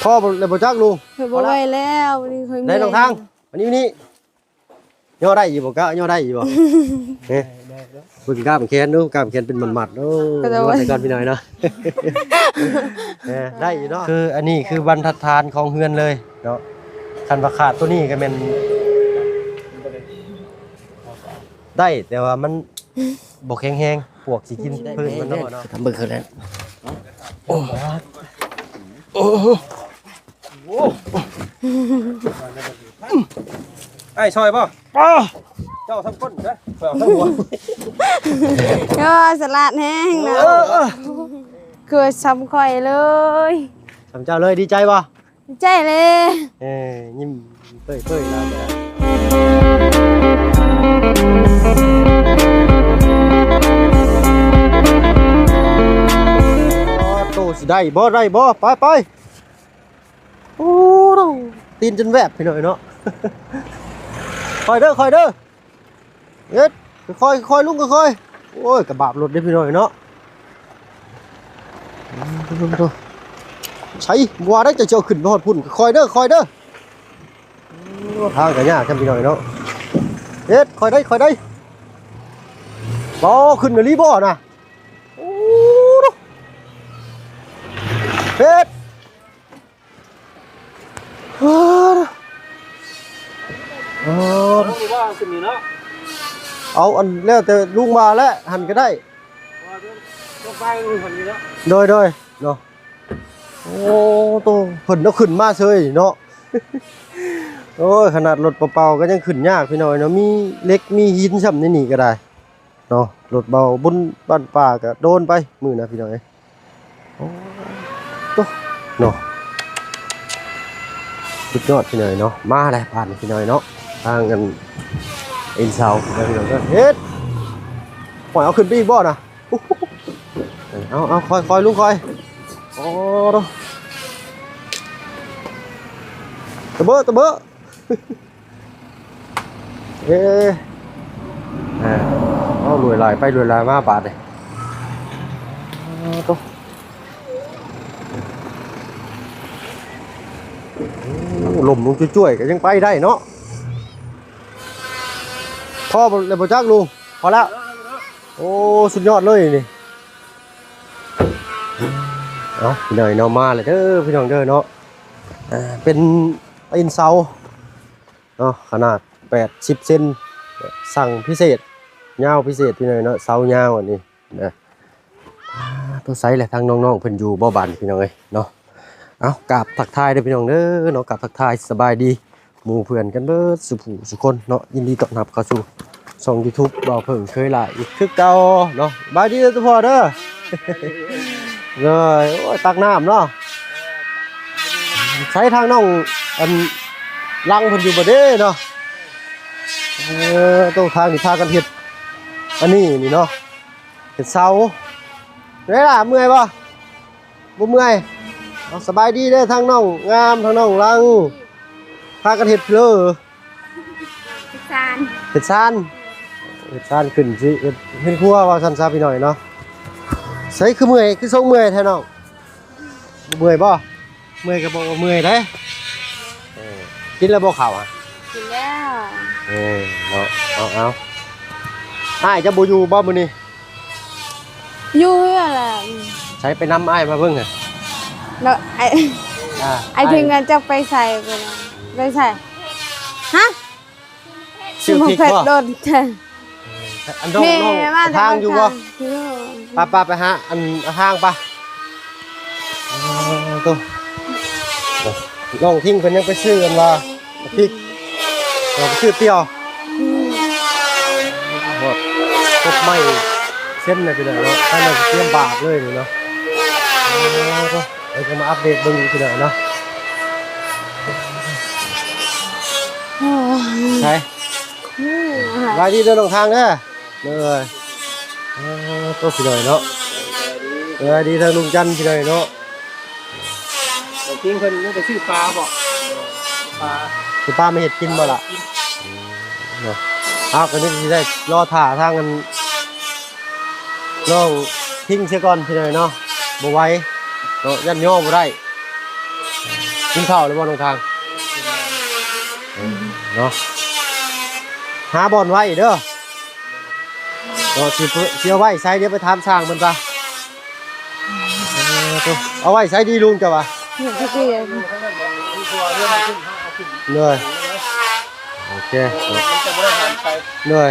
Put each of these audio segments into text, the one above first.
ພໍບໍ່ ແລ້ວບໍ່ຈັກລຸງ ຂ້ອຍບໍ່ໄຫວແລ້ວ ນີ້ຂ້ອຍເມື່ອຍ ໄດ້ນ້ອງທາງ ມານີ້ ມານີ້ ຍໍໄດ້ຢູ່ບໍ່? ກະຍໍໄດ້ຢູ່ບໍ່? ເອີ ເບິ່ງກ້າມແຂນດູ ກ້າມແຂນເປັນມັດໆ ໂອ້ ກະຈະ ນວດໃຫ້ກ່ອນພີ່ນ້ອງເນາະ ເອີ ໄດ້ຢູ່ເນາະ ຄືອັນນີ້ຄືບັນທັດຖານຂອງເຮືອນເລີຍເນາະ ຄັນວ່າຂາດໂຕນີ້ກະແມ່ນ ໄດ້ ແຕ່ວ່າມັນບໍ່ແຂງແຮງ ປວກຊິກິນພື້ນມັນເນາະ ທຳເບິ່ງຄືແລ້ວ ໂອ້ ໂອ້ ໂອ້ ອ້າຍຊ່ອຍບໍ່? ເຈົ້າສຳຄົນເດີ ຂ້ອຍເອົາທັງຫົວ ໂອ້ ສະຫຼາດແຮງນະ ເອີ ເອີ ຄືວ່າສຳຂ້ອຍເລີຍ ສຳເຈົ້າເລີຍ ດີໃຈບໍ່? ໃຈເລີຍ ເອີ ຍິ້ມເປີຍໆ ລາວກະໄດ້ ໂຕຊິໄດ້ບໍ່ ໄດ້ບໍ່? ໄປໆ ໂອ້ ຕີນຈົນແວບພີ່ນ້ອງເນາະ ຄ່ອຍເດີ ຄ່ອຍເດີ. ເຮັດ ຄ່ອຍໆ ລຸງ ຄ່ອຍໆ ໂອ້ຍ ກະບາບລົດເດ້ພີ່ນ້ອງເນາະ ໃສ ບໍ່ວ່າໄດ້ ເຈົ້າຊິເອົາຂຶ້ນໄປຮອດພຸ້ນ ຄ່ອຍເດີ ຄ່ອຍເດີ ໂອ້ ທາງກະຍາກຊັ້ນພີ່ນ້ອງເນາະ ເຮັດ ຄ່ອຍໄດ້ ຄ່ອຍໄດ້ ບໍ່ຂຶ້ນອີ່ຫຼີບໍ່ນະ ໂອ້ ເຮັດ ເອີ ເອີ ລົງນີ້ບໍ່ ເອົາຂຶ້ນນີ້ເນາະ ເອົາອັນແລ້ວແຕ່ລຸງວ່າແຫຼະ ຫັ້ນກະໄດ້ ລົງໄປຫັ້ນນີ້ເນາະ ໂດຍ ໂດຍ ເນາະ ໂອ້ ໂຕ ເພິ່ນເອົາຂຶ້ນມາເຊີຍເນາະ ໂອ້ຍ ຂະໜາດລົດເປົ່າໆ ກະຍັງຂຶ້ນຍາກພີ່ນ້ອງເນາະ ມີເຫຼັກມີຫີນຊ່ຳໃນນີ້ກະໄດ້ ເນາະ ລົດເບົາບຸນບ້ານປ່າກະໂດນໄປມື້ນະພີ່ນ້ອງເອີຍ ໂອ້ ໂຕ ເນາະ ສຸດຍອດພີ່ນ້ອງເນາະ ມາແລ້ວບາດນີ້ພີ່ນ້ອງເນາະ ທາງອັນ ເອັນເສົາພີ່ນ້ອງເນາະ ເຮັດ ຂ້ອຍເອົາຂຶ້ນໄປອີກບໍ່ນະ ເອົາ ເອົາ ຄ່ອຍໆ ລຸງ ຄ່ອຍ ໂອ້ ໂຕ ຕະເບີ ຕະເບີ. ເອີ ເອົາ ລວຍລາຍໄປລວຍລາຍມາບາດນີ້ ໂຕ ໂອ້ ລົມລົງຈ້ວຍໆ ກະຍັງໄປໄດ້ເນາະ ພໍບໍ່ ແລ້ວບໍ່ຈັກລຸງ ພໍແລ້ວ ໂອ້ ສຸດຍອດເລີຍນີ້ ເອົາ ພີ່ນ້ອງເນາະ ມາແລ້ວເດີ ພີ່ນ້ອງເດີເນາະ ເປັນຕີນເສົາ ເນາະ ຂະໜາດແປດສິບເຊັນ ສັ່ງພິເສດ ຍາວພິເສດພີ່ນ້ອງເນາະ ເສົາຍາວອັນນີ້ນະ ໂຕ ໃສແຫຼະ ທາງນ້ອງໆ ເພິ່ນຢູ່ບໍ່ບາດນີ້ພີ່ນ້ອງເອີຍເນາະ ເອົາ ກາບທັກທາຍເດີພີ່ນ້ອງເດີເນາະ ກາບທັກທາຍສະບາຍດີ ໝູ່ເພື່ອນກັນເບິດສູ່ຜູ້ສູ່ຄົນເນາະ ຍິນດີຕ້ອນຮັບເຂົ້າສູ່ຊ່ອງຢູທູບ ບ່າວເຜິ້ງເຄີຍຫຼ້າອີກຄືເກົ່າເນາະ ສະບາຍດີເດີພໍ່ເດີ ເລີຍ ໂອ້ຍ ຕັກນ້ຳເນາະ ໃສທາງນ້ອງ ອັນ ຫຼັງເພິ່ນຢູ່ບໍ່ເດ້ເນາະ ເອີ ໂຕ ທາງນີ້ພາກັນເຮັດ ອັນນີ້ນີ້ເນາະ ເຮັດເສົາ ໄດ້ລະ ເມື່ອຍບໍ່? ບໍ່ເມື່ອຍ ເອົາ ສະບາຍດີເດີ ທາງນ້ອງງາມ ທາງນ້ອງຫຼັງ ພາກັນເຮັດເລີ ເຮັດຊານ ເຮັດຊານ ເຮັດຊານຂຶ້ນຊິເຮັດເຮືອນຄົວວ່າຊັ້ນຊະພີ່ນ້ອງເນາະ ໃສຄືເມື່ອຍ ຄືຊົງເມື່ອຍແທ້ນ້ອງ ບໍ່ເມື່ອຍບໍ່? ເມື່ອຍກະບອກວ່າເມື່ອຍເດ້ ເອີ ກິນແລ້ວບໍ່ເຂົ້າຫະ? ກິນແລ້ວ ເອີ ເນາະ ເອົາໆ ອ້າຍເຈົ້າບໍ່ຢູ່ບໍ່ມື້ນີ້? ຢູ່ເຮືອນແຫຼະ ໃສໄປນຳອ້າຍມາເບິ່ງຫະ ແລ້ວອ້າຍ ອ້າຍເພິ່ນກະຈັກໄປໃສ ໄປໃສ ຮະ? ຊື້ໝາກເຜັດ ຊື້ໝາກເຜັດ ໂດນ ອັນນ້ອງ ແມ່ ນ້ອງ ແມ່ ທາງຢູ່ບໍ່? ຢູ່ ໄປ ໄປ ໄປຫາ ອັນ ທາງໄປ ເອີ ໂຕ ນ້ອງທິງເພິ່ນຍັງໄປຊື້ ອັນວ່າ ພລິກ ເອີ ໄປຊື້ຕຽວ ອືມ ຮອດ ກົບໄມ້ເຊັນແລ້ວພີ່ນ້ອງເນາະ ທາງນັ້ນຊິຕຽມບາກເລີຍນີ້ເນາະ ເອີ ໂຕ ດຽວຈະມາອັບເດດເບິ່ງອີກເທື່ອເນາະ ໂອ້ຍ ໃສ ອືມ ສະບາຍດີເດີນ້ອງທາງເດີ ເດີ ເອີ ໂຕ ພີ່ນ້ອງເນາະ ສະບາຍດີທາງລຸງຈັນ ພີ່ນ້ອງເນາະ ເອີ ເພິ່ນຍັງໄປຊື້ປາບໍ ປາ ຊື້ປາມາເຮັດກິນບໍລະ ອືມ ເນາະ ເອົາ ກະນີ້ຊິໄດ້ລໍຖ້າທາງອັນ ນ້ອງທິງເສຍກ່ອນພີ່ນ້ອງເນາະ ບໍ່ໄຫວເນາະ ຢ້ານຍໍບໍ່ໄດ້ ກິນເຂົ້າແລ້ວບໍ່ນ້ອງທາງ? ເນາະ ຫາບ່ອນໄວ້ເດີ ເນາະ ຊິ ຊິເອົາໄວ້ໃສ ດຽວໄປຖາມຊ່າງເພິ່ນກະ ເອີ ເອົາໄວ້ໃສດີລຸງເຈົ້າວ່າ? ເດີ ໂອເຄ ໂດຍ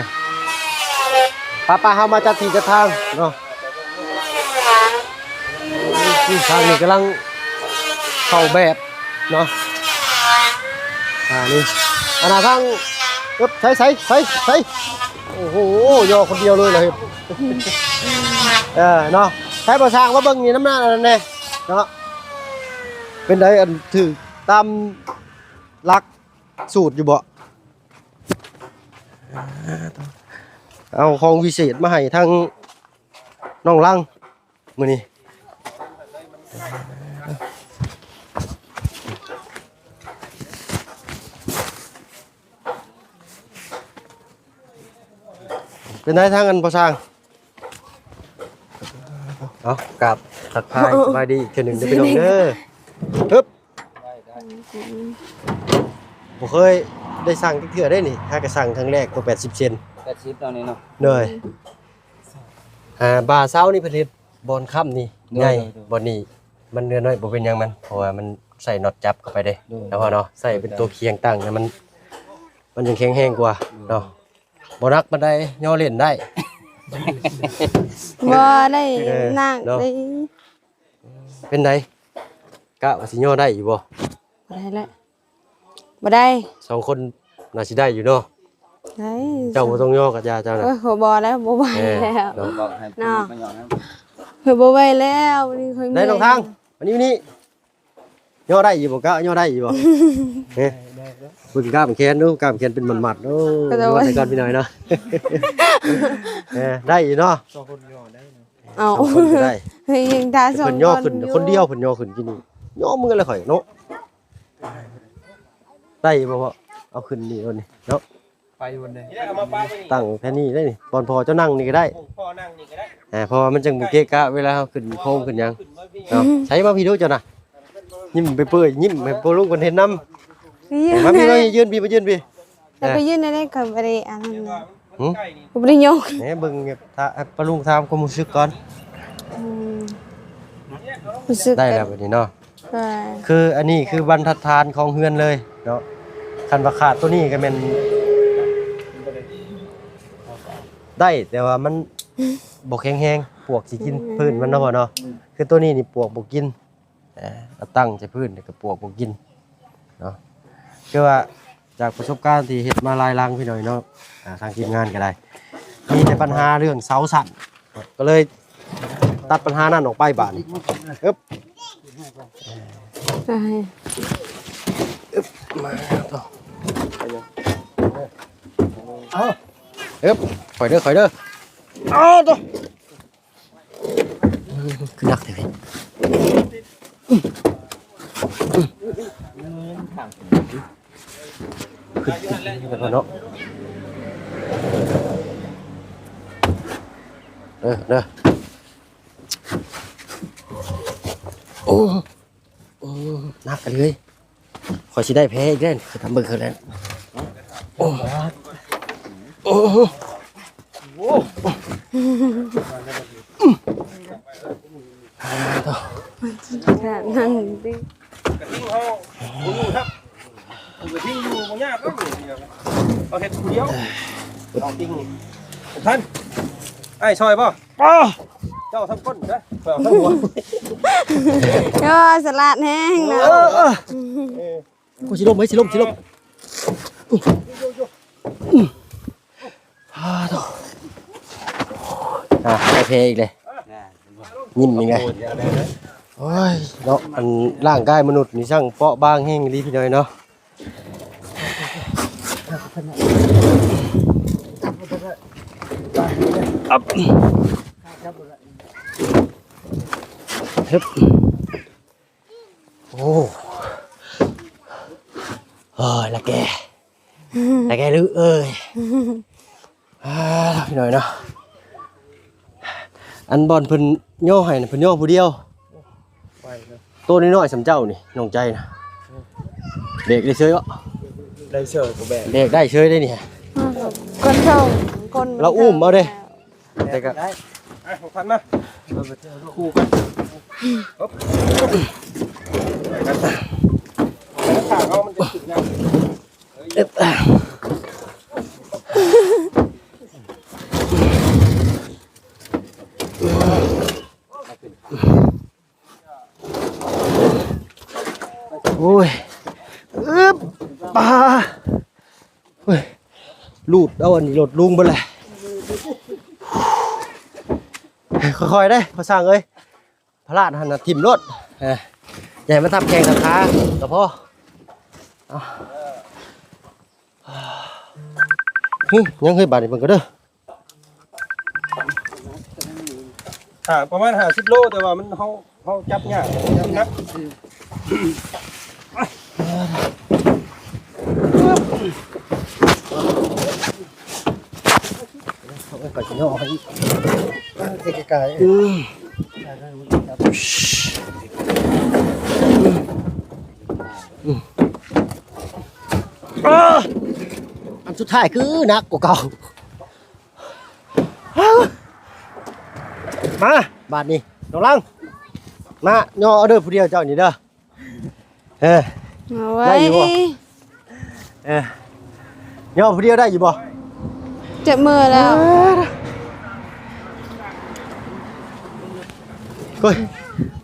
ປ້າໆ ເຮົາມາຈັດທີ່ຈັດທາງເນາະ. ທາງນີ້ກຳລັງເຂົ້າແບບເນາະ ອ່າ ນີ້ ອັນນ່າທາງ ເອີບ ໃສ່ ໃສ່ ໃສ່ ໃສ່ ໂອ້ໂຫ ຍໍຄົນດຽວເລີຍລະເຮັດ ເອີ ເນາະ ໃສ່ ບໍ່ຊ່າງມາເບິ່ງນີ້ນຳໜ້ານັ້ນແດ່ເນາະ ເປັນໃດ ອັນຖືກຕາມຫຼັກສູດຢູ່ບໍ່? ເອົາຂອງວິເສດມາໃຫ້ທາງນ້ອງລັງ ມື້ນີ້ ເປັນໃດທາງອັນພໍ່ຊ່າງ? ເອົາ ກາບທັກທາຍສະບາຍດີອີກເທື່ອໜຶ່ງເດີພີ່ນ້ອງເດີ ຮຶບ. ບໍ່ເຄີຍໄດ້ສັ່ງຈັກເທື່ອເດ້ນີ້ ຫາກະສັ່ງຄັ້ງແລກກໍແປດສິບເຊັນ ແປດສິບເນາະນີ້ເນາະ ໂດຍ ອ່າ ບ່າເຊົ້ານີ້ເພິ່ນເຮັດບ່ອນຄ້ຳນີ້ ໂດຍ ໃຫຍ່ ໂດຍ ໂດຍ ບ່ອນນີ້ມັນເຫຼືອໜ້ອຍ ບໍ່ເປັນຫຍັງມັນ ເພາະວ່າມັນໃສ່ນັອດຈັບເຂົ້າໄປເດ້ ໂດຍ ແລ້ວເນາະ ໃສ່ເປັນ ໂດຍ ຕົວຄຽງຕັ້ງ ແລ້ວມັນ ມັນຍັງແຂງແຮງກວ່າ ໂດຍ ເນາະ ບໍ່ໜັກປານໃດ ຍໍເຫຼັ້ນໄດ້ ບໍ່ໄດ້ ເອີ ໜັກເນາະ ເດ້ ເປັນໃດ ກະວ່າຊິຍໍໄດ້ຢູ່ບໍ່? ບໍ່ໄດ້ແລ້ວ ບໍ່ໄດ້ ສອງຄົນໜ້າຊິໄດ້ຢູ່ເນາະ ໄດ້ ເຈົ້າບໍ່ຕ້ອງຍໍກັບຢາເຈົ້ານະ ໂອ້ຍ ຂ້ອຍບໍ່ແລ້ວ ບໍ່ໄຫວແລ້ວ ເອີ ເນາະ ເນາະ ຂ້ອຍບໍ່ໄຫວແລ້ວ ນີ້ຂ້ອຍເມື່ອຍ ໄດ້ນ້ອງທາງ ມານີ້ ມານີ້ ຍໍໄດ້ຢູ່ບໍ່? ກະຍໍໄດ້ຢູ່ບໍ່? ເອີ ເບິ່ງກ້າມແຂນດູ ກ້າມແຂນເປັນມັດໆ ໂອ້ ກະຕ້ອງ ນວດໃຫ້ກ່ອນພີ່ນ້ອຍເນາະ ເອີ ໄດ້ຢູ່ເນາະ ສອງຄົນຍໍໄດ້ເນາະ ເອົາ ສອງຄົນກໍໄດ້ ເຮີ້ຍ ຍິງທ່າສອງ ເພິ່ນຍໍຂຶ້ນ ຄົນດຽວເພິ່ນຍໍຂຶ້ນກິນນີ້ ຍໍເມືອແລ້ວຂ້ອຍເນາະ ໄດ້ບໍ່ພໍ່? ເອົາຂຶ້ນນີ້ໂລດນີ້ເນາະ ໄປຢູ່ໃດ ຕັ້ງແຖວນີ້ໄດ້ນີ້ ບ່ອນພໍ່ເຈົ້ານັ່ງນີ້ກໍໄດ້ ພໍ່ນັ່ງນີ້ກໍໄດ້ ອ່າ ເພາະວ່າມັນຈັ່ງບໍ່ເກະກະເວລາເຮົາຂຶ້ນໂຄງຂຶ້ນຫຍັງເນາະ ໃສ່ມາພີ້ດູເຈົ້ານະ ຍິ້ມເປີຍໆ ຍິ້ມໃຫ້ພໍ່ລຸງເພິ່ນເຫັນນຳ ມາພີ້ ມາຢືນພີ້ ມາຢືນພີ້ ແລ້ວໄປຢືນໄດ້ ຂ້ອຍບໍ່ໄດ້ອັນນັ້ນ ຫຶ? ຂ້ອຍບໍ່ໄດ້ຍົກ ແໜ ເບິ່ງ ຖ້າ ໃຫ້ປ້າລຸງຖາມຄວາມຮູ້ສຶກກ່ອນ ອືມ ຮູ້ສຶກ ໄດ້ແລ້ວບັດນີ້ເນາະ ຄືອັນນີ້ຄືບັນທັດຖານຂອງເຮືອນເລີຍເນາະ ຄັນວ່າຂາດໂຕນີ້ກໍແມ່ນ ໄດ້ ແຕ່ວ່າມັນບໍ່ແຂງແຮງ ປວກຊິກິນ ອືມ ພື້ນມັນເນາະພໍ່ເນາະ ອືມ ຄືໂຕນີ້ນີ້ປວກບໍ່ກິນ ເອີ ເອົາຕັ້ງໃສ່ພື້ນ ແລ້ວກໍປວກບໍ່ກິນເນາະ ຄືວ່າຈາກປະສົບການທີ່ເຮັດມາຫຼາຍຫຼັງພີ່ນ້ອງເນາະ ອ່າ ທາງທີມງານກໍໄດ້ ມີແຕ່ບັນຫາເລື່ອງເສົາສັ້ນ ກໍເລີຍຕັດບັນຫານັ້ນອອກໄປບາດນີ້ ອຶບ ໄປ ອຶບ ມາຕໍ່ ເອົາ ອຶບ ຄ່ອຍເດີ ຄ່ອຍເດີ ເອົາ ຕໍ່ ຄືໜັກແທ້ເວີຍ ຂຶ້ນໄປກ່ອນເນາະ ເດີ ເດີ ໂອ້ ໂອ້ ໜັກອີ່ຫຼີເວີຍ ຂ້ອຍຊິໄດ້ແພ້ອີກແລ້ວ ຂ້ອຍທຳເບິ່ງຄືແລ້ວ ໂອ້ ໂອ້ ໂອ້ ຂະໜາດນັ້ນຕິ ກະທິງເຮົາບໍ່ຢູ່ຄັບ ກະທິງຢູ່ບໍ່ຍາກເນາະ ເຮົາເຮັດຜູ້ດຽວ ກະທິງ ທ່ານ ອ້າຍຊ່ອຍບໍ່? ເຈົ້າທັງກົ້ນເດີ ຂ້ອຍເອົາທັງຫົວ ໂອ້ ສະຫຼາດແຮງເນາະ ເອີ ເອີ ເອີ ໂອ້ຍ ຊິລົ້ມເວີຍ ຊິລົ້ມ ຊິລົ້ມ ອືມ ອາ ໂທ້ ອາ ໄດ້ແພ້ອີກເລີຍ ຍິ້ມອີກເລີຍ ໂອ້ຍ ເນາະ ອັນ ຮ່າງກາຍມະນຸດນີ້ຊ່າງເປາະບາງແຮງອີ່ຫຼີ ພີ່ນ້ອງເນາະ ອັບ ຮຶບ ໂອ້ ໂອ້ຍ ລະແກ ລະແກ ລູກເອີຍ ອາ ພີ່ນ້ອງເນາະ ອັນບ່ອນເພິ່ນຍໍໃຫ້ນະ ເພິ່ນຍໍຜູ້ດຽວ ໄປເນາະ ໂຕນ້ອຍໆສ່ຳເຈົ້ານີ້ ນ້ອງໃຈນະ ເບກໄດ້ເຊີຍເນາະ ໄດ້ເຊີຍ ກໍແບກ ເບກໄດ້ເຊີຍເດ້ນີ້ ອືມ ຄົນເຖົ້າ ຄົນ ລາວອຸ້ມເອົາເດ້ ແຕ່ກໍ ໄດ້ ອ່ະ ຫົກພັນມາ ຄູ່ກັນ ໄປກັນ ຂາເຮົາມັນຈະຂຶ້ນຍາກ ເອີບ ໂອ້ຍ ອຶບ ປາ ໂອ້ຍ ລູດເອົາອັນນີ້ລົດລຸງເບິດແຫຼະ ຄ່ອຍໆເດ້ພໍ່ຊ່າງເອີຍ ພະລາດຫັ້ນນະຖິ້ມໂລດ ເອີ ຢ່າໃຫ້ມັນທັບແຂ້ງທັບຂາກໍພໍ ເອົາ ຫຶ ຍັງເຮີ້ຍ ບາດນີ້ເບິ່ງກ່ອນເດີ. ຫາ ປະມານຫ້າສິບໂລ ແຕ່ວ່າມັນ ເຮົາ ເຮົາຈັບຍາກ ມັນໜັກ ເອົາໄປຂ້າງນອກໃຫ້ອີກ ໃກ້ໆ ອືມ ອືມ ອືມ ອັນສຸດທ້າຍຄືໜັກກວ່າເກົ່າ. ມາ ບາດນີ້ ນ້ອງລັງ ມາ ຍໍເອົາເດີ ຜູ້ດຽວເຈົ້ານີ້ເດີ ເອີ ເອົາໄວ້ ໄດ້ຢູ່ບໍ່? ເອີ ຍໍຜູ້ດຽວໄດ້ຢູ່ບໍ່? ເຈັບມືແລ້ວ ເອີ ໂອ້ຍ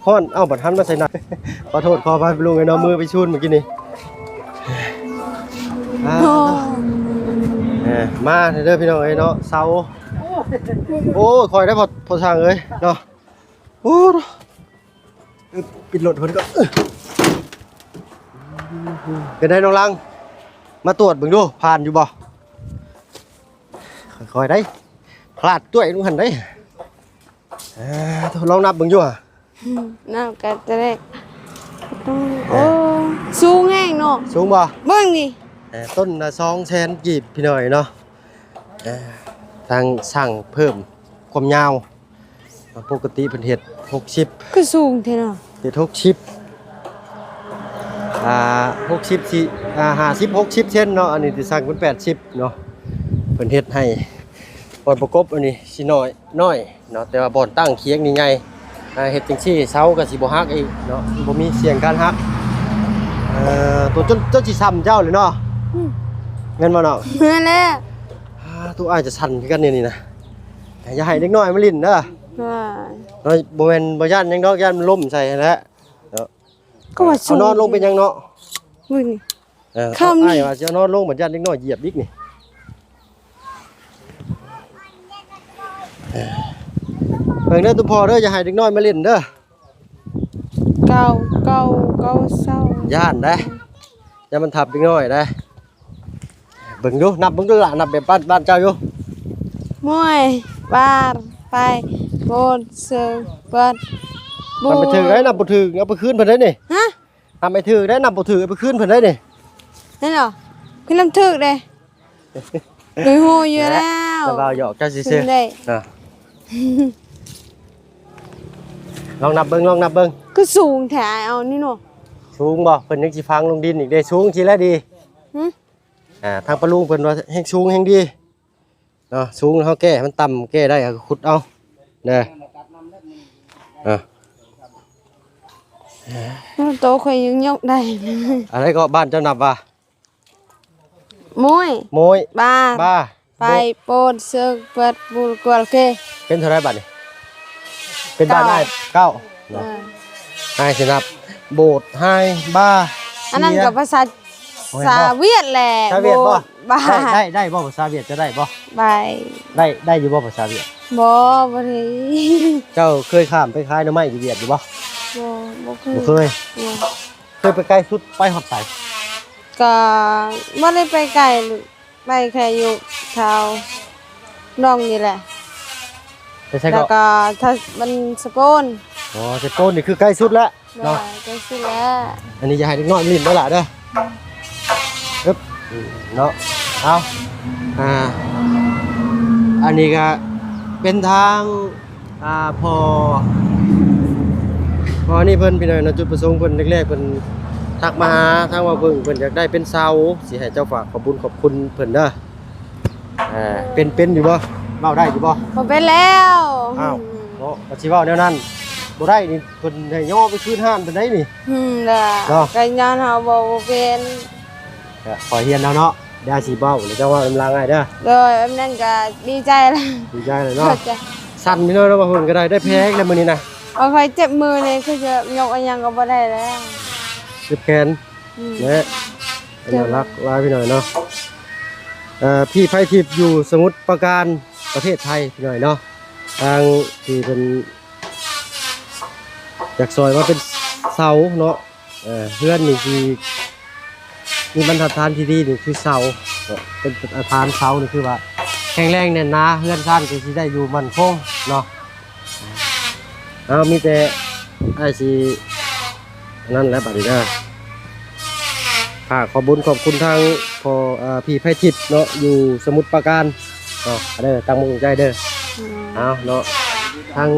ຮ້ອນ ເອົ້າ ບັດຫັນມາໃສ່ໜ້າ ຂໍໂທດຂໍອະໄພລຸງເອີຍເນາະ ມືໄປຊູນມື້ກີ້ນີ້ ອ່າ ໂອ້ ເອີ ມາເດີພີ່ນ້ອງເອີຍເນາະ ເຊົາ ໂອ້ຍ ຄ່ອຍໄດ້ພໍ່ ພໍ່ຊ່າງເອີຍເນາະ ໂອ້ ປິດລົດເພິ່ນກ່ອນ ເປັນໃດນ້ອງລັງ ມາຕວດເບິ່ງດູ ຜ່ານຢູ່ບໍ່? ຄ່ອຍໆໄດ໋ ພາດຕ້ວຍລົງຫັ້ນໄດ໋ ອ່າ ລອງນັບເບິ່ງຢູ່ຫາ ອືມ ນັບກໍຈະໄດ້ ເອີ ໂອ້ ສູງແຮງເນາະ ສູງບໍ່? ເບິ່ງນີ້ ເອີ ຕົ້ນລະສອງແສນກີບພີ່ນ້ອງເນາະ ເອີ ທາງຊ່າງເພີ່ມຄວາມຍາວ ປົກກະຕິເພິ່ນເຮັດຫົກສິບ ຄືສູງແທ້ເນາະ ເຮັດຫົກສິບ ອ່າ ຫົກສິບ ຊິ ອ່າ ຫ້າສິບ ຫົກສິບເຊັນເນາະ ອັນນີ້ທີ່ສັ່ງເພິ່ນແປດສິບເນາະ ເພິ່ນເຮັດໃຫ້ບ່ອນປະກົບອັນນີ້ຊິນ້ອຍ ນ້ອຍເນາະ ແຕ່ວ່າບ່ອນຕັ້ງຄຽງນີ້ໃຫຍ່ ອ່າ ເຮັດຈັ່ງຊີ້ເສົາກໍຊິບໍ່ຫັກອີກເນາະ ບໍ່ມີສ່ຽງການຫັກ ເອີ ຕົວຈົນ ຈົນຊິຊ້ຳເຈົ້າເລີຍເນາະ ອືມ ແມ່ນບໍ່ນ້ອງ? ແມ່ນແລ້ວ ອ່າ ໂຕອ້າຍຈະສັ່ນຄືກັນແນວນີ້ນະ ຢ່າໃຫ້ເດັກນ້ອຍມາຫຼິ້ນເດີ ວ່າ ເນາະ ບໍ່ແມ່ນ ບໍ່ຢ້ານຫຍັງດອກ ຢ້ານມັນລົ້ມໃສ່ຫັ້ນແຫຼະເນາະ ກໍວ່າ ເອົາ ສູງ ນອນລົງເປັນຫຍັງເນາະ ມື້ນີ້ ເອີ ຄ່ຳນີ້ ອ້າຍວ່າຊິເອົານອນລົງ ບັດຢ້ານເດັກນ້ອຍຢຽບອີກນີ້ ເອີ ເບິ່ງເດີ ຕຸ່ມພໍ່ເດີ ຢ່າໃຫ້ເດັກນ້ອຍມາຫຼິ້ນເດີ ເກົ້າ ເກົ້າ ເກົ້າ ເກົ້າ ຢ້ານເດ້ ຢ້ານມັນທັບເດັກນ້ອຍເດ້ ເບິ່ງດູ ນັບເບິ່ງດູລະ ນັບແບບບ້ານ ບ້ານເຈົ້າຢູ່ ມວຍ ບານ ໄປ ໂບນ ເຊີ ເປີດ ບູ ນັບໄປຖືກໄດ໋ ນັບບໍ່ຖືກ ເອົາໄປຄືນເພິ່ນໄດ໋ນີ້ ຮະ ນັບໄປຖືກໄດ໋ ນັບບໍ່ຖືກ ເອົາໄປຄືນເພິ່ນໄດ໋ນີ້ ແມ່ນບໍ່? ຄືນຳຖືກເດ້ ເອີຍ ຮູ້ຢູ່ແລ້ວ ແຕ່ວ່າຫຍອກເຈົ້າຊື່ໆ ເນາະ ລອງນັບເບິ່ງ ລອງນັບເບິ່ງ ຄືສູງແທ້ ອ້າຍ ເອົານີ້ເນາະ ສູງບໍ່? ເພິ່ນຍັງຊິຝັງລົງດິນອີກເດ້ ສູງຊີ້ແຫຼະດີ ຫຶ ອ່າ ທາງປ້າລຸງເພິ່ນວ່າແຮ່ງສູງແຮ່ງດີເນາະ ສູງເຮົາແກ້ໃຫ້ມັນຕ່ຳ ແກ້ໄດ້ເຮົາກໍຂຸດເອົາເດີ ອ່າ ໂຕຂ້ອຍຍັງຍົກໄດ້ ອັນໃດກໍ ບ້ານເຈົ້ານັບວ່າ ໂມຍ ໂມຍ ບາ ບາ ໄປ ໂປນ ເຊີກ ເປີດ ບູ ກວນ ເກ ເປັນເທົ່າໃດບາດນີ້? ເປັນບາດ ເກົ້າ ອ້າຍ ເກົ້າ ເອີ ເນາະ ອ້າຍຊິນັບ ໂບດ ໄຮ ບາ ອັນນັ້ນກໍພາສາ ສາວຽດແຫຼະ ສາວຽດບໍ່? ໂບດ ບາ ໄດ້ ໄດ້ ໄດ້ບໍ່ ພາສາຫວຽດ ເຈົ້າໄດ້ບໍ່? ໄດ້ ໄດ້ຢູ່ບໍ່ພາສາຫວຽດ? ບໍ່ ບໍ່ໄດ້ ເຈົ້າເຄີຍຂ້າມໄປຂາຍໜໍ່ໄມ້ຢູ່ຫວຽດຢູ່ບໍ່? ບໍ່ ບໍ່ເຄີຍ ບໍ່ເຄີຍ ບໍ່ ເຄີຍໄປໄກສຸດໄປຮອດໃສ? ກໍບໍ່ໄດ້ໄປໄກ ໄປແຄ່ຢູ່ແຖວດອງນີ້ແຫຼະ ໄປໃສເກາະ? ແລ້ວກໍຖ້າມັນສະໂປນ ອໍ ສະໂປນນີ້ຄືໃກ້ສຸດແລ້ວເນາະ ໃກ້ສຸດແລ້ວ ອັນນີ້ຢ່າໃຫ້ເດັກນ້ອຍມາຫຼິ້ນເດີຫຼ້າເດີ ອຶບ ເນາະ ເອົາ ອ່າ ອັນນີ້ກໍເປັນທາງ ອ່າ ພໍ່ ພໍນີ້ເພິ່ນ ພີ່ນ້ອງເນາະ ຈຸດປະສົງເພິ່ນແລກໆ ເພິ່ນທັກມາຫາທາງວ່າເພິ່ນ ເພິ່ນຢາກໄດ້ເປັນເສົາ ຊິໃຫ້ເຈົ້າຝາກຂອບບຸນຂອບຄຸນເພິ່ນເດີ. ເອີ ເປັນ ເປັນຢູ່ບໍ່? ເວົ້າໄດ້ຢູ່ບໍ່? ບໍ່ເປັນແລ້ວ. ອ້າວ ເນາະ ກໍຊິເວົ້າແນວນັ້ນບໍ່ໄດ້ນີ້ ເພິ່ນໃຫ້ຍໍໄປຄືນຮ້ານປານໃດນີ້? ອືມ ລະ ເນາະ ກໍຍ້ອນເຮົາເວົ້າບໍ່ເປັນ. ກໍຂໍຮຽນເອົາເນາະ ຢ່າຊິເວົ້າ ແລ້ວເຈົ້າເວົ້ານຳລາວງ່າຍເດີ. ໂດຍ ອັນນັ້ນກໍດີໃຈແລ້ວ ດີໃຈແລ້ວເນາະ. ສັ່ນພີ່ນ້ອງເນາະ ວ່າເພິ່ນກໍໄດ້ ໄດ້ແຜງແລ້ວມື້ນີ້ນະ. ຂ້ອຍເຈັບມືນີ້ ຄືຈະຍົກອີ່ຫຍັງກໍບໍ່ໄດ້ແລ້ວ ເຈັບແຂນ. ອືມ ແລະ ໜ້າຮັກຫຼາຍພີ່ນ້ອງເນາະ. ເອີ ພີ່ໄພທິບຢູ່ສະໝຸດປາການ ປະເທດໄທພີ່ນ້ອງເນາະ. ທາງທີ່ເພິ່ນຢາກຊ່ອຍມາເປັນເສົາເນາະ. ເອີ ເຮືອນນີ້ຊິມີບັນທັດຖານທີ່ດີນີ້ຄືເສົາເນາະ ເປັນອາຄານເສົານີ້ຄືວ່າແຂງແຮງແໜ້ນໜາ ເຮືອນຊານກໍຊິໄດ້ຢູ່ໝັ້ນຄົງເນາະ. ເອົາ ມີແຕ່ອ້າຍຊິ ອັນນັ້ນແຫຼະບັດນີ້ເດີ ຝາກຂອບບຸນຂອບຄຸນທາງພໍ່ ເອີ ພີ່ໄພທິບເນາະ ຢູ່ສະໝຸດປາການເນາະ ເດີ ຕັ້ງອົກຕັ້ງໃຈເດີ. ອືມ ເອົາເນາະ ທາງ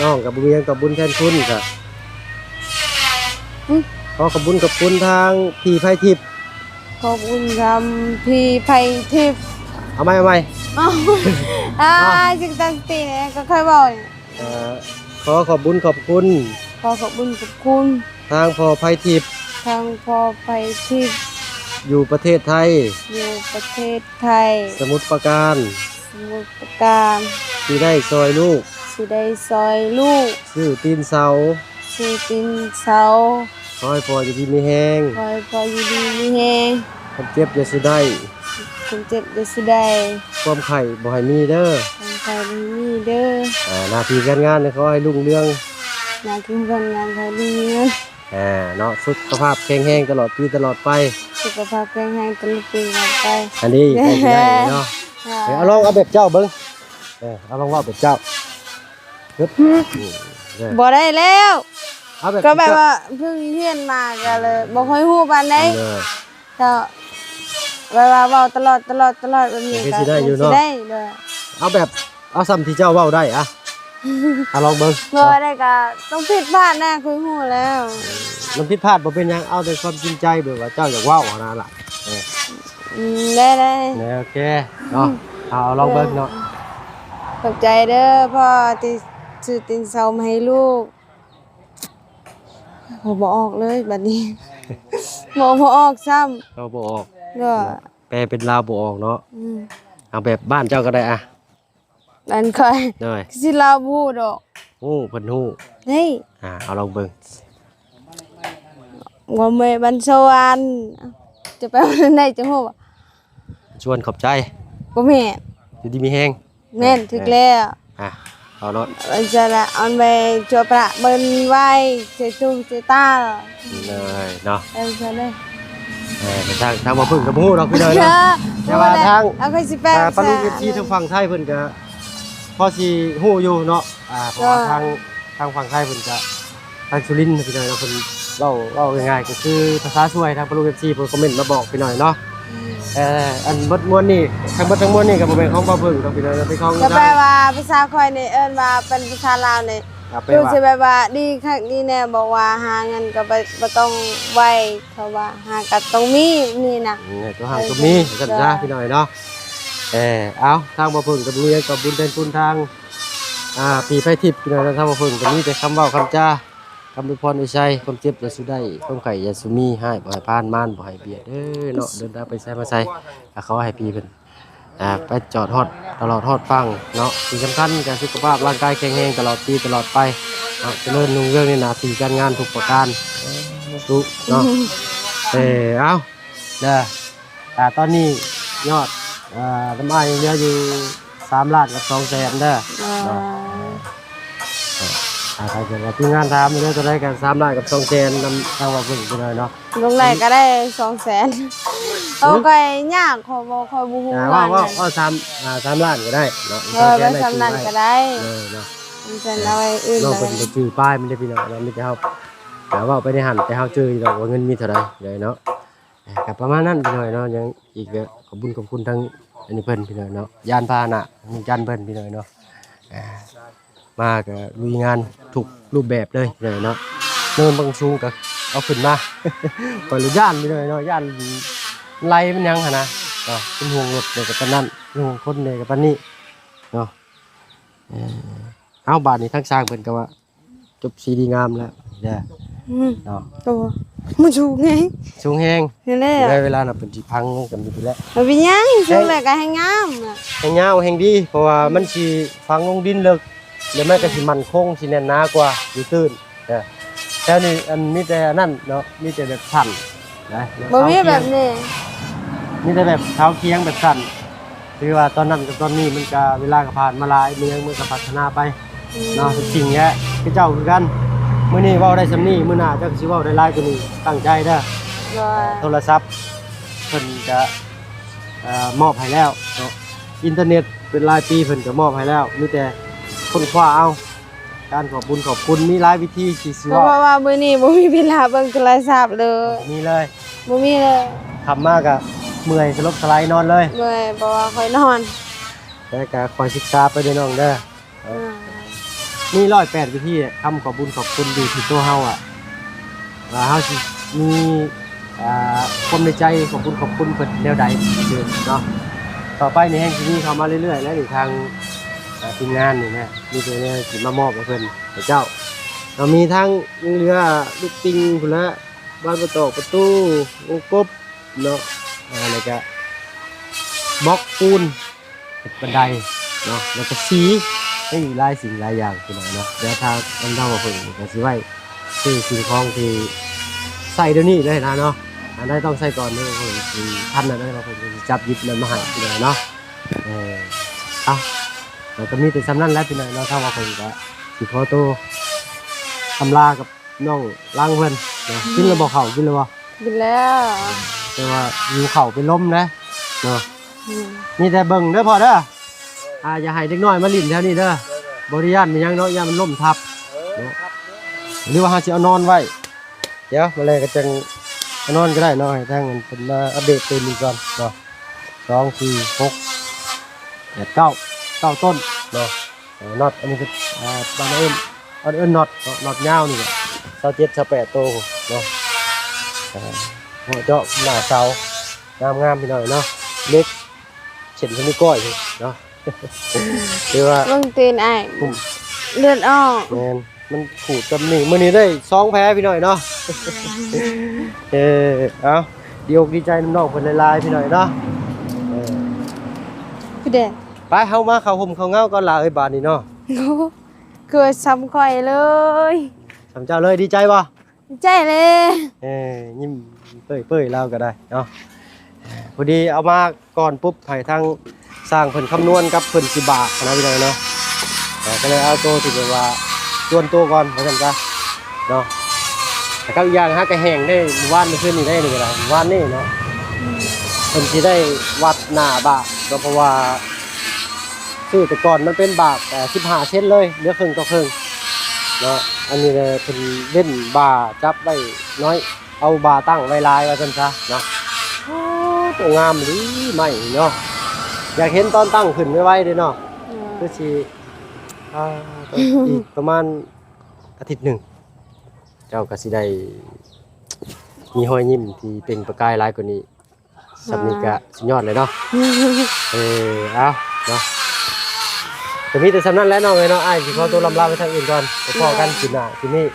ນ້ອງກໍບໍ່ມີຫຍັງຕອບບຸນແທນຄຸນ ກໍ ອືມ ຂໍຂອບບຸນຂອບຄຸນທາງພີ່ໄພທິບ. ຂອບຄຸນຄຳພີ່ໄພທິບ. ເອົາໃໝ່ ເອົາໃໝ່ ເອົາ ອ່າ ຈຶ່ງຕັ້ງສະຕິແດ່ ກໍຄ່ອຍເວົ້າ. ເອີ ຂໍຂອບບຸນຂອບຄຸນ ຂໍຂອບບຸນຂອບຄຸນ ທາງພໍ່ໄພທິບ ທາງພໍ່ໄພທິບ ຢູ່ປະເທດໄທ ຢູ່ປະເທດໄທ ສະໝຸດປາການ ສະໝຸດປາການ ທີ່ໄດ້ຊ່ອຍລູກ ທີ່ໄດ້ຊ່ອຍລູກ ຊື້ຕີນເສົາ ຊື້ຕີນເສົາ. ຂໍໃຫ້ພໍ່ຢູ່ດີມີແຮງ ຂໍໃຫ້ພໍ່ຢູ່ດີມີແຮງ ຄວາມເຈັບຢ່າສູ່ໄດ້ ຄວາມເຈັບຢ່າສູ່ໄດ້ ຄວາມໄຂ້ບໍ່ໃຫ້ມີເດີ ຄວາມໄຂ້ບໍ່ໃຫ້ມີເດີ. ອ່າ ໜ້າທີ່ການງານຂໍໃຫ້ຮຸ່ງເຮືອງ ໜ້າທີ່ການງານຂໍໃຫ້ຮຸ່ງເຮືອງ ອ່າ ເນາະ ສຸຂະພາບແຂງແຮງຕະຫຼອດປີຕະຫຼອດໄປ ສຸຂະພາບແຂງແຮງຕະຫຼອດປີຕະຫຼອດໄປ. ອັນນີ້ກໍຊິໄດ້ເນາະ. ອ່າ ເອີ ເອົາ ລອງເອົາແບບເຈົ້າເບິ່ງ ເອີ ເອົາ ລອງເວົ້າແບບເຈົ້າ. ອືມ ບໍ່ໄດ້ແລ້ວ ເອົາແບບ ກໍແບບວ່າເພິ່ງຮຽນມາກໍເລີຍບໍ່ຄ່ອຍຮູ້ປານໃດ. ເຈົ້າ ແບບວ່າເວົ້າຕະຫຼອດ ຕະຫຼອດ ຕະຫຼອດແບບນີ້ກໍຊິໄດ້ຢູ່ເນາະ ເອົາແບບ ເອົາສ່ຳທີ່ເຈົ້າເວົ້າໄດ້ອະ ອະ ລອງເບິ່ງ. ບໍ່ໄດ້ກໍຕ້ອງຜິດພາດນະ ຂ້ອຍຮູ້ແລ້ວ ມັນຜິດພາດບໍ່ເປັນຫຍັງ ເອົາແຕ່ຄວາມຈິງໃຈ ແບບວ່າເຈົ້າຢາກເວົ້າຫັ້ນນະລະ. ເອີ ອືມ ໄດ້ໆ ໂອເຄເນາະ. ເອົາ ລອງເບິ່ງເນາະ. ຂອບໃຈເດີພໍ່ທີ່ຊື້ຕີນເສົາມາໃຫ້ລູກ. ເວົ້າບໍ່ອອກເລີຍບັດນີ້ ເວົ້າບໍ່ອອກຊ້ຳ ເວົ້າບໍ່ອອກ ແປເປັນລາວບໍ່ອອກເນາະ. ອືມ ເອົາແບບບ້ານເຈົ້າກໍໄດ້ອະ. ອັນຂ້ອຍ ໂດຍ ຊິລາວບໍ່ຮູ້ດອກ. ຮູ້ ເພິ່ນຮູ້. ເຮີ້ຍ ອ່າ ເອົາລອງເບິ່ງ. ວ່າແມ່ບ້ານສະຫວັນ ຈະແປວ່າແນວໃດ ຈະຮູ້ບໍ່? ຊວນຂອບໃຈ. ບໍ່ແມ່ນ. ຢູ່ດີມີແຮງ. ແມ່ນ ເອີ ຖືກແລ້ວ. ອ່ະ ເອົາໂລດ ອັນຊັ້ນລະ ອັນໄວ້ຊົ່ວພະເບິ່ນໄວ້ ໃສ່ຕູ້ໃສ່ຕາເລີຍເນາະ. ເອີ ຊັ້ນເລີຍ. ເອີ ທາງ ທາງບໍ່ເພິ່ງກໍບໍ່ຮູ້ດອກພີ່ນ້ອງເນາະ ແຕ່ວ່າທາງ ເອົາ ຂ້ອຍຊິແປ ອ່າ ປາລຸງ ເອັຟຊີ ທາງຝັ່ງໄທເພິ່ນກໍພໍຊິຮູ້ຢູ່ເນາະ. ອ່າ ເພາະວ່າທາງ ທາງຝັ່ງໄທເພິ່ນກະ ທາງສຸລິນພີ່ນ້ອງເນາະ ເພິ່ນເວົ້າ ເວົ້າງ່າຍໆ ກໍຄືພາສາຊ່ວຍ. ທາງປາລຸງ ເອັຟຊີ ເພິ່ນຄອມເມັນມາບອກພີ່ນ້ອງເນາະ. ອືມ ເອີ ອັນເບິດມວນນີ້ ທັງເບິດທັງມວນນີ້ກໍບໍ່ແມ່ນຂອງບ່າວເພິ່ງດອກພີ່ນ້ອງເນາະ ເປັນຂອງ ກໍແປວ່າພາສາຂ້ອຍນີ້ເອີ້ນວ່າເປັນພາສາລາວນີ້ ອ່າ ແປວ່າ ຄືຊິແບບວ່າດີຄັກດີແນ່ ບອກວ່າຫາເງິນກໍບໍ່ ບໍ່ຕ້ອງໄວ ເພາະວ່າຫາກໍຕ້ອງມີນີ້ນະ. ອືມ ຕ້ອງຫາກໍມີ ເອີ ຊັ້ນຊະ ພີ່ນ້ອງເນາະ. ເອີ ເອົາ ທາງບ່າວເພິ່ງກໍບໍ່ມີຫຍັງຕອບບຸນແທນຄຸນທາງ ອ່າ ພີ່ໄພທິບພີ່ນ້ອງເນາະ. ທາງບ່າວເພິ່ງກໍມີແຕ່ຄຳເວົ້າຄຳຈາ ຄຳອວຍພອນອວຍໄຊ ຄວາມເຈັບຢ່າສູ່ໄດ້ ຄວາມໄຂ້ຢ່າສູ່ມີ ຮ້າຍບໍ່ໃຫ້ຜ່ານ ມານບໍ່ໃຫ້ບຽດເດີເນາະ. ເດີນທາງໄປໃສມາໃສ ກໍຂໍໃຫ້ພີ່ເພິ່ນ ອ່າ ໄປຈອດຮອດ ຕະຫຼອດຮອດຝັ່ງເນາະ. ທີ່ສຳຄັນກໍສຸຂະພາບຮ່າງກາຍແຂງແຮງຕະຫຼອດປີຕະຫຼອດໄປເນາະ ຈະເລີນຮຸ່ງເຮືອງໃນໜ້າທີ່ການງານທຸກປະການ ທຸກເນາະ. ເອີ ເອົາ ເດີ ອ່າ ຕອນນີ້ຍອດ ອ່າ ນຳອ້າຍຍັງເຫຼືອຢູ່ສາມລ້ານກັບສອງແສນເດີ. ອ່າ ເນາະ ອ່າ ຖ້າເກີດວ່າທີມງານຖາມເຫຼືອເທົ່າໃດກໍສາມລ້ານກັບສອງແສນ ນຳທາງວ່າເພິ່ນໄປເລີຍເນາະ. ລົງໄດ້ກໍໄດ້ສອງແສນ. ເອີ ຂ້ອຍຍາກ ຂ້ອຍບໍ່ ຂ້ອຍບໍ່ຮູ້. ອ່າ ເວົ້າ ເວົ້າ ເວົ້າສາມ ອ່າ ສາມລ້ານກໍໄດ້ເນາະ. ເອີ ສາມລ້ານກໍໄດ້. ເອີ ເນາະ ມັນຈະເອົາໄວ້ອື່ນ ນ້ອງເພິ່ນບໍ່ຈື່ປາຍມັນເດ້ພີ່ນ້ອງເນາະ. ມີແຕ່ເຮົາ ອ່າ ເວົ້າໄປໃນຫັ້ນ ແຕ່ເຮົາຈື່ຢູ່ດອກວ່າເງິນມີເທົ່າໃດເລີຍເນາະ. ກໍປະມານນັ້ນພີ່ນ້ອງເນາະ. ຍັງອີກກໍຂອບບຸນຂອບຄຸນທາງອັນນີ້ເພິ່ນພີ່ນ້ອງເນາະ ຍານພາຫະນະ ຈັນເພິ່ນພີ່ນ້ອງເນາະ. ອ່າ ມາກໍລຸຍງານທຸກຮູບແບບເລີຍເນາະ. ເນີນບາງສູງກໍເອົາຂຶ້ນມາ ຂ້ອຍລະຢ້ານຢູ່ເລີຍເນາະ ຢ້ານໄຫຼມັນຫຍັງຫັ້ນນະເນາະ. ເປັນຫ່ວງລົດແດ່ກໍປານນັ້ນ ເປັນຫ່ວງຄົນແດ່ກໍປານນີ້ເນາະ. ເອີ ເອົາ ບາດນີ້ທາງຊ່າງເພິ່ນກໍວ່າຈົບສີດີງາມແລ້ວເດີ ອືມ ເນາະ. ໂອ້ ມັນສູງແຮງ ສູງແຮງ ນັ້ນແຫຼະ ໄດ້ເວລານະ ເພິ່ນຊິພັງກັນຢູ່ພຸ້ນແຫຼະ. ມັນເປັນຫຍັງ ສູງແລ້ວກໍແຮງງາມ ແຮງຍາວແຮງດີ ເພາະວ່າມັນຊິຝັງລົງດິນເລິກ ແລ້ວມັນກໍຊິໝັ້ນຄົງ ຊິແໜ້ນໜາກວ່າຢູ່ຕື້ນເດີ. ແຖວນີ້ອັນມີແຕ່ອັນນັ້ນເນາະ ມີແຕ່ແບບສັ້ນນະ ບໍ່ມີແບບນີ້ ມີແຕ່ແບບເສົາຄຽງແບບສັ້ນ. ຖືວ່າຕອນນັ້ນກັບຕອນນີ້ມັນກະ ເວລາກໍຜ່ານມາຫຼາຍ ເມືອງມັນກໍພັດທະນາໄປ ອືມ ເນາະ ທຸກສິ່ງແຫຼະ ຄືເຈົ້າຄືກັນ. ມື້ນີ້ເວົ້າໄດ້ສ່ຳນີ້ ມື້ໜ້າເຈົ້າກໍຊິເວົ້າໄດ້ຫຼາຍກວ່ານີ້ ຕັ້ງໃຈເດີ. ໂດຍ ໂທລະສັບເພິ່ນກະ ເອີ ມອບໃຫ້ແລ້ວເນາະ ອິນເຕີເນັດເປັນລາຍປີເພິ່ນກໍມອບໃຫ້ແລ້ວ ມີແຕ່ຄົ້ນຄວ້າເອົາ. ການຂອບບຸນຂອບຄຸນມີຫຼາຍວິທີທີ່ຊິ ກໍເວົ້າ ເພາະວ່າມື້ນີ້ບໍ່ມີເວລາເບິ່ງໂທລະສັບເລີຍ ບໍ່ມີເລີຍ ບໍ່ມີເລີຍ. ຄ່ຳມາກໍເມື່ອຍສະຫຼົບສະຫຼາຍນອນເລີຍ ເມື່ອຍ ເພາະວ່າຂ້ອຍນອນ ແຕ່ກໍຄອຍສຶກສາໄປເດີນ້ອງເດີ. ເອີ ອ່າ ມີຮ້ອຍແປດວິທີ ຄຳຂອບບຸນຂອບຄຸນຢູ່ທີ່ຕົວເຮົາອະ ວ່າເຮົາຊິມີ ອ່າ ຄວາມໃນໃຈຂອບບຸນຂອບຄຸນເພິ່ນແນວໃດເນາະ. ຕໍ່ໄປນີ້ແຮ່ງຊິມີເຂົ້າມາເລື້ອຍໆ ແລ້ວນີ້ທາງ ອ່າ ທີມງານນີ້ນະ ມີແຕ່ແນວຊິມາມອບໃຫ້ເພິ່ນ ໃຫ້ເຈົ້າ. ກໍມີທັງຍັງເຫຼືອລູກຕິ່ງພຸ້ນລະ ບານປະຕອກປະຕູ ວົງກົບເນາະ ອ່າ ແລ້ວກະບລັອກປູນ ເຮັດບັນໄດເນາະ ແລ້ວກໍສີ ຍັງອີກຫຼາຍສິ່ງຫຼາຍຢ່າງພີ່ນ້ອງເນາະ. ດຽວທາງນ້ອງໆເພິ່ນກໍຊິໄວ້ຊື້ສິ່ງຂອງທີ່ໃຊ້ດຽວນີ້ເລີຍນະເນາະ ອັນໃດຕ້ອງໃຊ້ກ່ອນເນາະ ເພິ່ນຊິທັນອັນໃດເນາະ ເພິ່ນກໍຊິຈັບຢິບນັ້ນມາໃຫ້ພີ່ນ້ອງເນາະ. ເອີ ເອົາ ແລ້ວກໍມີແຕ່ສ່ຳນັ້ນແຫຼະພີ່ນ້ອງເນາະ. ທາງວ່າເພິ່ນກໍຊິຂໍໂຕອຳລາກັບ ນ້ອງຫຼັງເພິ່ນເນາະ. ອືມ ກິນແລ້ວບໍ່ເຂົ້າ ກິນແລ້ວບໍ່? ກິນແລ້ວ ແຕ່ວ່າຫິວເຂົ້າເປັນລົມເດ້ເນາະ. ອືມ ມີແຕ່ເບິ່ງເດີພໍ່ເດີ ອ່າ ຢ່າໃຫ້ເດັກນ້ອຍມາຫຼິ້ນແຖວນີ້ເດີ. ບໍ່ໄດ້ຢ້ານມີຫຍັງເນາະ ຢ້ານມັນລົ້ມທັບເນາະ ຫຼືວ່າເຮົາຊິເອົານອນໄວ້. ດຽວມາແລງກໍຈັ່ງເອົານອນກໍໄດ້ເນາະ ໃຫ້ທາງເພິ່ນມາອັບເດດຕື່ມອີກກ່ອນເນາະ. ສອງ ສີ່ ຫົກ ແປດ ເກົ້າ ເກົ້າຕົ້ນເນາະ. ເອີ ນັອດ ອັນນີ້ຄື ອ່າ ບ້ານເອີ້ນ ເອີ້ນນັອດເນາະ ນັອດຍາວນີ້ແຫຼະ ຊາວເຈັດ ຊາວແປດໂຕເນາະ. ເອີ ເຈາະໜ້າເສົາ ງາມໆ ພີ່ນ້ອງເນາະ ເຫຼັກເສັ້ນເທົ່ານິ້ວກ້ອຍເນາະ. ຖືວ່າເບິ່ງຕີນອ້າຍ ເລືອດອອກ ແມ່ນ ມັນຂູດສ່ຳນີ້. ມື້ນີ້ໄດ້ສອງແຜພີ່ນ້ອງເນາະ. ເອີ ເອົາ ດີອົກດີໃຈນຳນ້ອງເພິ່ນຫຼາຍໆ ພີ່ນ້ອງເນາະ. ເອີ ຄືແດ ໄປ ເຮົາມາເຂົ້າຮົ່ມເຂົ້າເງົາກ່ອນລະເອີຍ ບາດນີ້ເນາະ. ໂອ້ ຄືວ່າສ່ຳຂ້ອຍເລີຍ ສ່ຳເຈົ້າເລີຍ. ດີໃຈບໍ່? ດີໃຈເລີຍ. ເອີ ຍິ້ມເປີຍໆ ລາວກໍໄດ້ເນາະ. ພໍດີເອົາມາກ່ອນປຸບ ໃຫ້ທາງຊ່າງເພິ່ນຄຳນວນກັບເພິ່ນຊິບາກນະ ພີ່ນ້ອງເນາະ. ເອີ ກໍເລີຍເອົາໂຕທີ່ແບບວ່າຈວນໂຕກ່ອນ ວ່າຊັ້ນຊະເນາະ. ແລ້ວກໍອີກຢ່າງຫາກະແຫ້ງໄດ້ ມື້ວານມື້ຄືນນີ້ໄດ້ນີ້ກໍໄດ້ ມື້ວານນີ້ເນາະ. ອືມ ເພິ່ນຊິໄດ້ວັດໜ້າບາກເນາະ ເພາະວ່າຊື້ແຕ່ກ່ອນມັນເປັນບາກ ເອີ ສິບຫ້າເຊັນເລີຍ ເຫຼືອເຄິ່ງຕໍ່ເຄິ່ງເນາະ. ອັນນີ້ແຫຼະ ເພິ່ນເວັ້ນບ່າຈັບໄວ້ໜ້ອຍ ເອົາບ່າຕັ້ງໄວ້ຫຼາຍ ວ່າຊັ້ນຊະເນາະ. ໂອ້ ໂຕງາມອີ່ຫຼີ ໄມ້ເນາະ ຢາກເຫັນຕອນຕັ້ງຂຶ້ນໄວໆເດ້ເນາະ. ອືມ ຄືຊິ ອ່າ ອີກປະມານອາທິດໜຶ່ງ ເຈົ້າກໍຊິໄດ້ມີຮອຍຍິ້ມທີ່ເປັ່ງປະກາຍຫຼາຍກວ່ານີ້. ສ່ຳນີ້ກະສຸດຍອດເລີຍເນາະ. ເອີ ເອົາເນາະ ກະມີແຕ່ສ່ຳນັ້ນແຫຼະນ້ອງເອີຍເນາະ. ອ້າຍຊິຂໍໂຕລຳລາໄປທາງອື່ນກ່ອນ ໄປພໍ້ກັນຄລິບໜ້າຄລິບນີ້.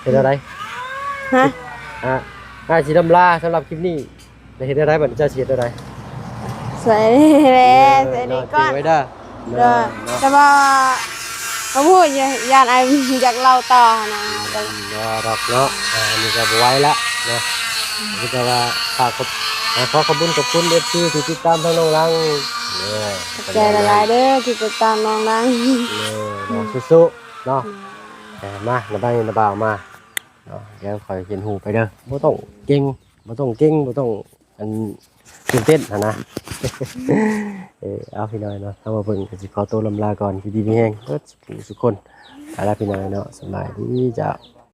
ເຮັດແນວໃດ? ຮະ? ອ່າ ອ້າຍຊິລຳລາສຳລັບຄລິບນີ້ ແລ້ວເຮັດແນວໃດບັດນີ້ ເຈົ້າຊິເຮັດແນວໃດ? ສະບາຍດີແຫຼະ ສະບາຍດີກ່ອນ ໄວ້ເດີ. ໂດຍ ແຕ່ວ່າ ກໍບໍ່ຮູ້ ຢ້ານອ້າຍຢາກເລົ່າຕໍ່ຫັ້ນນະ. ບໍ່ດອກເນາະ ອ່າ ອັນນີ້ກໍບໍ່ໄຫວລະເນາະ. ອືມ ມີແຕ່ວ່າຝາກຂອບ ອ່າ ຂໍຂອບຄຸນຂອບຄຸນເອັຟຊີທີ່ຕິດຕາມທາງນ້ອງຫຼັງເດີ. ຂອບໃຈຫຼາຍໆເດີທີ່ຕິດຕາມນ້ອງຫຼັງເດີ. ເນາະ ສູ້ໆເນາະ. ອືມ ເອີ ມາ ນະບ່າວ ນະບ່າວມາເນາະ. ດຽວຂ້ອຍເຮັດຮູບໄປເດີ ບໍ່ຕ້ອງເກັ່ງ ບໍ່ຕ້ອງເກັ່ງ ບໍ່ຕ້ອງ ອັນ ຕື່ນເຕັ້ນຫັ້ນນະ. ເອີ ເອົາ ພີ່ນ້ອງເນາະ ທາງວ່າເພິ່ນກໍຊິຂໍໂຕລຳລາກ່ອນ ຢູ່ດີມີແຮງເບິດສູ່ຜູ້ສູ່ຄົນ. ເອົາລະ ພີ່ນ້ອງເນາະ ສະບາຍດີເຈົ້າ.